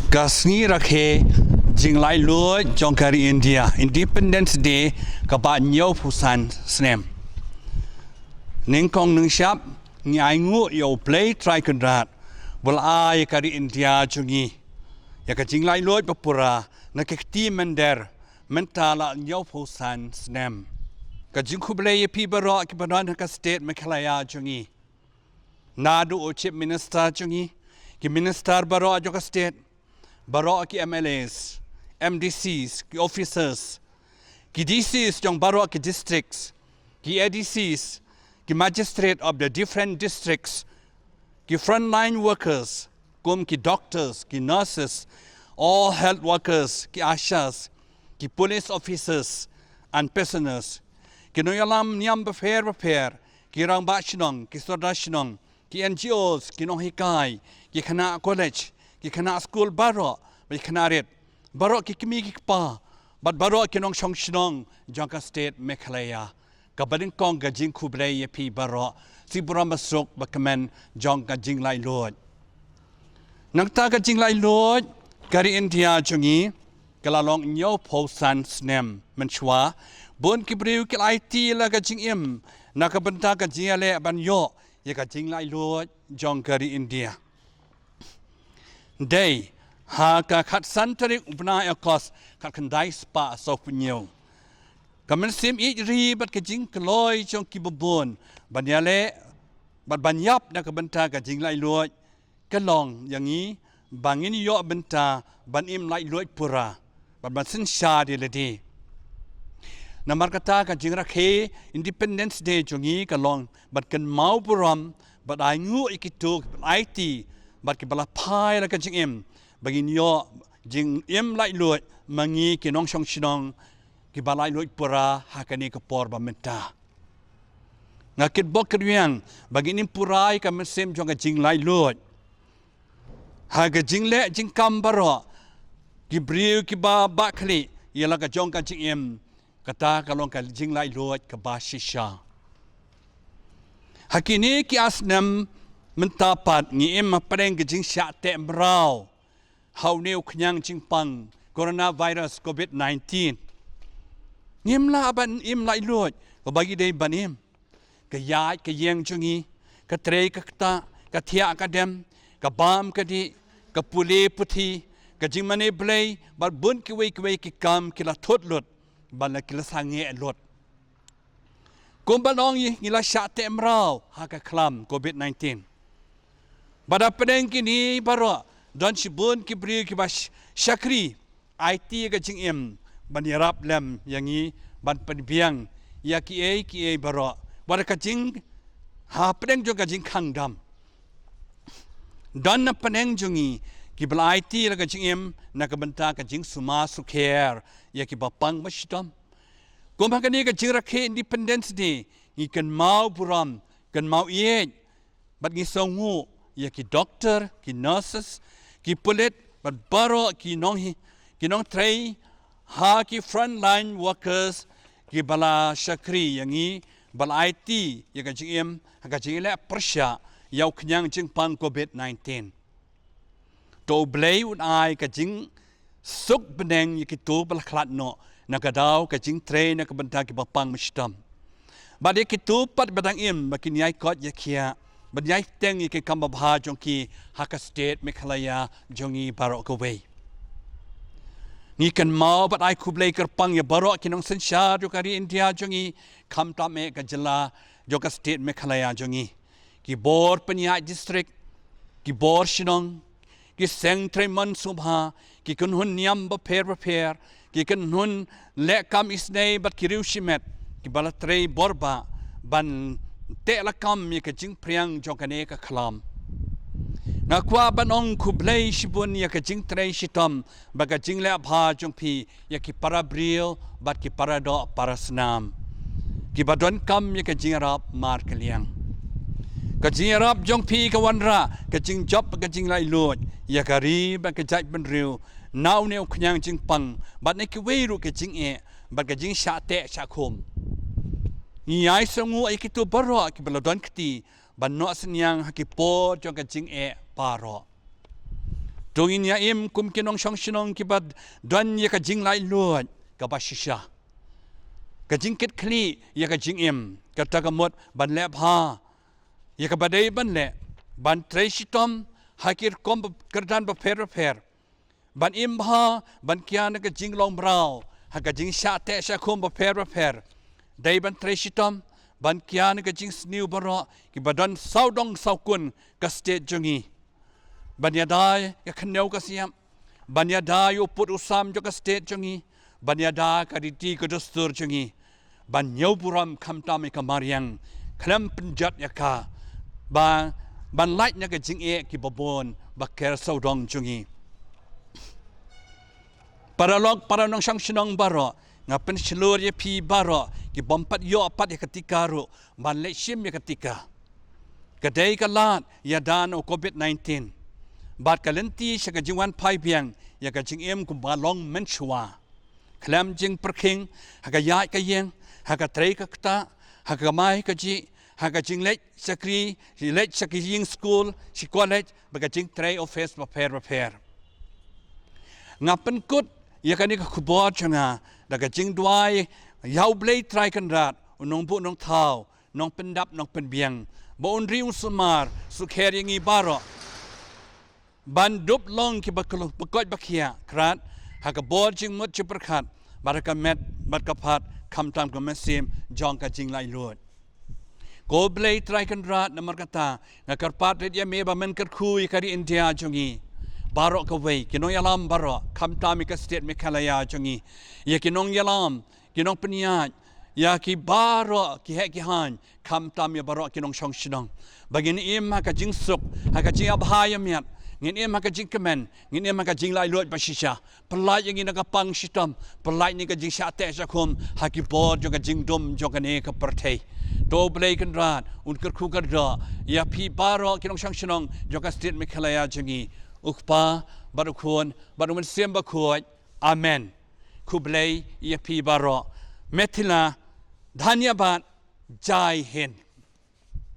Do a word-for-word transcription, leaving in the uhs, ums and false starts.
Ka sngi rakhe jinglaitluid jong ka ri India, Independence Day, kaba hynñiewphew san snem. Nyngkong nyngshap ngi ainguh ïa U Blei Trai Kynrad ba u la ai ïa ka ri India jong ngi ïa ka jinglaitluid bapura na ka kti mynder mynta la hynñiewphew san snem. Ka jingkhublei ïa phi baroh kiba don ha ka state Meghalaya jong ngi. Naduh u Chief Minister jong ngi, ki Minister baroh jong ka state, baroh ki M L As, M D Cs, ki officers, ki D Cs jong baroh ki districts, ki A D Cs, ki magistrate of the different districts, ki frontline workers, kum ki doctors, ki nurses, all health workers, ki ASHAs, ki police officers and pensioners, ki nongïalam niam bapher bapher, ki rangbah shnong, ki sordar shnong, ki N G Os, ki nonghikai, ki khynnah college, ki khynnah skul baroh, bad ki khynnah rit, baroh ki kmie ki kpa, bad baroh ki nongshong shnong jong ka state Meghalaya. Kaba nyngkong ka jingkhublei ïa phi baroh, sngewbha ban suk bakmen jong ka jinglaitluid. Nangta ka jinglaitluid ka ri India jong ngi ka la long hynñiewphew san snem mynshuwa. Bun ki briew ki la aiti la ka jingim na ka bynta ka jingïaleh ban ïoh ïa ka jinglaitluid jong ka ri India. Dei ha ka khatsan tarik u bnai August khatkhyndai spah sawphew hynñiew, ka mynsiem ïeit ri bad ka jingkloi jong kiba bun ban ïaleh bad ban ïap na ka bynta ka jinglaitluid ka long ïa ngi ba ngin ïoh bynta ban im laitluid pura bad ban synshar ïa lade. Namar kata ka jingrakhe Independence Day jong ngi ka long ban kynmaw burom bad ainguh ïa kito kiba la aiti bad kiba la phai la ka jingim ba ngin ïoh jingim laitluid ma ngi ki nongshong shnong kiba laitluid pura ha kane ka por ba mynta. Nga kitbok kitrwiang ba ngin im pura ïa ka mynsiem jong ka jinglaitluid. Ha ka jingleh jingkam baroh, ki briew kiba bah khlieh ïa la ka jong ka jingim, kata ka long ka jinglaitluid kaba shisha. Ha kine ki ar snem mynta pat ngi im hapdeng ka jingshah teh mraw ha une u khñiang jingpang coronavirus covid nineteen. Ngim lah ban im laitluid kaba ngi dei ban im. Ka ïaid ka ïeng jong ngi, ka trei ka ktah, ka thiah ka dem, ka bam ka dih, ka pule puthi, ka jingmane Blei bad bun kiwei kiwei ki kam ki la thut lut bad la ki la sangeh lut. Kumba long ngi la shah teh mraw ha ka khlam covid nineteen. Bad hapdeng kine baroh don shibun ki briew kiba sh-, shakri aiti ka jingim ban ïarap lem ïa ngi ban pynbiang ïa kiei kiei baroh. Bad ka jing hapdeng jong ka jingkhang dam don na pdeng jong ngi kiba la aiti la ka jingim na ka bynta ka jingsumar sukher ïa kiba pang ba shitom. Kum ha kane ka jingrakhe Independence Day ngi kynmaw burom, kynmaw ïeit bad ngi sngewnguh ïa ki doktor, ki nurses, ki pulit bad baroh ki nonghi-, ki nongtrei ha ki frontline workers kiba la shakri ïa ngi, ba la aiti ïa ka jingim ha ka jingïaleh pyrshah ïa u khñiang jingpang covid nineteen. To U Blei un ai ka jingsuk bneng ïa kito ba la khlad noh na ka daw ka jingtrei na ka bynta kiba pang ba shitom. Bad ïa kito pat ba dang im ba kin ïai koit ïa khiah ban ïai teng ïa ki kam babha jong ki ha ka state Meghalaya jong ngi baroh kawei. Ngi kynmaw bad ai khublei kyrpang ïa baroh ki nongsynshar jong ka ri India jong ngi, khamtam eh ka jylla jong ka state Meghalaya jong ngi. Ki bor pynïaid district, ki bor shnong, ki seng trei mon sngewbha, ki kynhun niam bapher bapher, ki kynhun leh kam isynei bad ki riew shimet kiba la trei bor bah ban teh lakam ïa ka jingphriang jong kane ka khlam. Nga kwah ban ong khublei shibun ïa ka jingtrei shitom bad ka jingleh bha jong phi ïa ki para briew bad ki para doh para snam kiba donkam ïa ka jingïarap markylliang. Ka jingïarap jong phi ka wanrah ka jingjop bad ka jinglaitluid ïa ka ri bad ka jaitbynriew na une u khñiang jingpang bad na kiwei ruh ki jingeh bad ka jingshah teh shah khum. Ngi ïai sngewnguh ïa kito baroh kiba la don kti ban noh synñiang ha ki por jong ka jingeh baroh. To ngin ïa im kum ki nongshong shnong kiba don ïa ka jinglaitluid kaba shisha. Ka jingkitkhlieh ïa ka jingim, kata ka mut ban leh bha ïa kaba dei ban leh, ban trei shitom ha ki rukom ba, kyrdan bapher bapher, ban im bha, ban kiar na ka jinglong mraw ha ka jingshah teh shah khum bapher bapher. Dei ban trei shitom ban kiar na ka jingsniew baroh kiba don sawdong sawkun ka state jong ngi. Ban ïada ïa ka khynñiuh ka shyiap, ban ïada ïa u pud u sam jong ka state jong ngi, ban ïada ka riti ka dustur jong ngi, ban ñiew burom khamtam ïa ka mariang, khlem pynjot ïa ka, ba ban lait na ka jingeh kiba bun ba ker sawdong jong ngi. Paralok, para nongshong shnong baroh, nga pynshlur ïa phi baroh kibym pat ïoh pat ïa ka tika ruh, ban leit shim ïa ka tika. Ka dei ka lad ïada na u covid nineteen bad ka lynti sha ka jingwan phai biang ïa ka jingim kumba long mynshuwa. Khlem jingpyrkhing ha ka ïaid ka ïeng, ha ka trei ka ktah, ha ka kamai kajih, ha ka jingleit shakri, leit sha ki ïing skul, shi college bad ka jingtrei office bapher bapher. Nga pynkut ïa kane ka khubor jong nga da ka jingduwai ïa U Blei Trai Kynrad, U Nongbuh Nongthaw, Nongpyndap Nongpynbiang, ba un ri un sumar sukher ïa ngi baroh ban dup long kiba khlaiñ, ba koit ba khiah, krat ha ka bor jingmut jingpyrkhat bad ha ka met bad ka phad khamtam ka mynsiem jong ka jinglaitluid. Ko Blei Trai Kynrad, namar kata nga kyrpad rit ïa me ba men kyrkhu ïa ka ri India jong ngi baroh kawei, ki nongïalam baroh, khamtam ïa ka state Meghalaya jong ngi, ïa ki nongïalam, ki nongpynïaid, ïa ki baroh ki heh ki haiñ, khamtam ïa baroh ki nongshong shnong, ba ngin im ha ka jingsuk, ha ka jingïabha ïamiat, ngin im ha ka jingkmen, ngin im ha ka jinglaitluid ba shisha. Pyllait ïa ngi na ka pang shitom, pyllait ïa ngi ka jingshah teh shah khum ha ki bor jong ka jingdum jong kane ka pyrthei. To Blei Kynrad un kyrkhu kyrdoh ïa phi baroh ki nongshong shnong jong ka state Meghalaya jong ngi. U Kpa bad U Khun bad U Mynsiem Bakhuid. Amen. Khublei ïa phi baroh. Mithila, dhanyabad, Jai Hind.